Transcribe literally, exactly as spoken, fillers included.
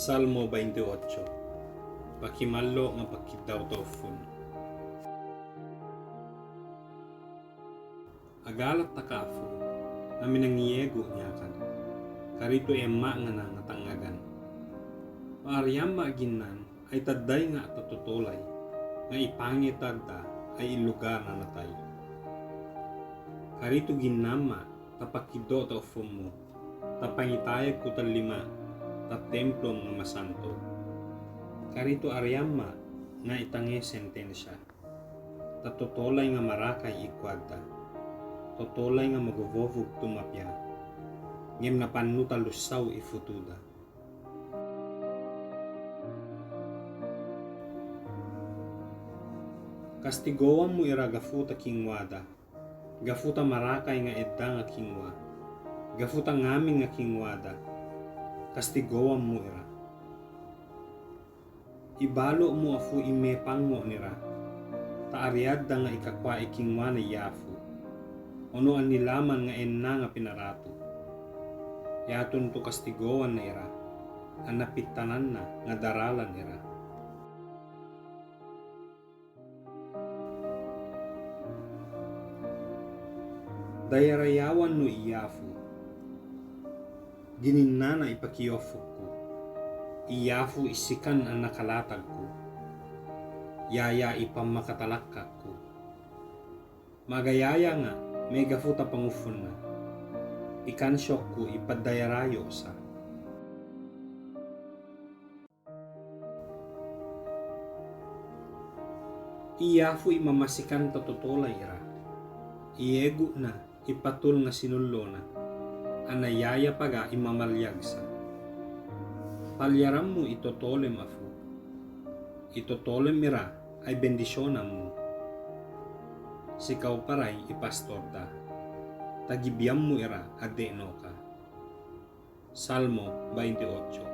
Salmo bainte ocho. Pakimallo nga pakidaw tao fun. Agalat ta kafu, nga minangiyegu niyan kan. Karitu e magana nga tangagan. O ariyama ginan, ay tadai nga tatotolay, nga i pangetad da ay i lugar na natay. Karitu ginan ma, ta pakido tao fun mu, ta pangitayeg ku ta lima, ta templo mu nga masanto. Karitu ariyama nga i tange sentensia. Ta totolay nga marakay i kuwad da. Totolay nga magobobog tumapiya. Ngem na panu ta lusaw i futu da. Kastigowan mu ira gafuta kinwada. Gafuta marakay nga edda nga kinwa. Gafuta ngamin nga kinwada. Kastigowan mu ira. Ibalo mu afu i mepango nira. Ta ariyada nga ikakwa i kinwa na yafu. Ono anilaman nga enna nga pinaratu. Yatuntu kastigowan na ira. Ana pitanan na nga daralan ira. Dayarayawan nu i yafu. Gininana i pakiyofok ku. I yafu i sikan a nakalatag ku. Yaya i pamakatalakak ku. Magayaya nga me gafuta pangufun na. I kansyok ku i padayarayo sa. I yafu i mamasikan ta totolay ira. I egu na i patul nga sinullo na. Ana yaya paga i mamalyag sa. Palyaran mu i totolem afu. I totolem ira ay bendisyonan mu. Sikaw paray i pastor da. Tagibiyan mu ira a de no ka. Salmo bainte ocho.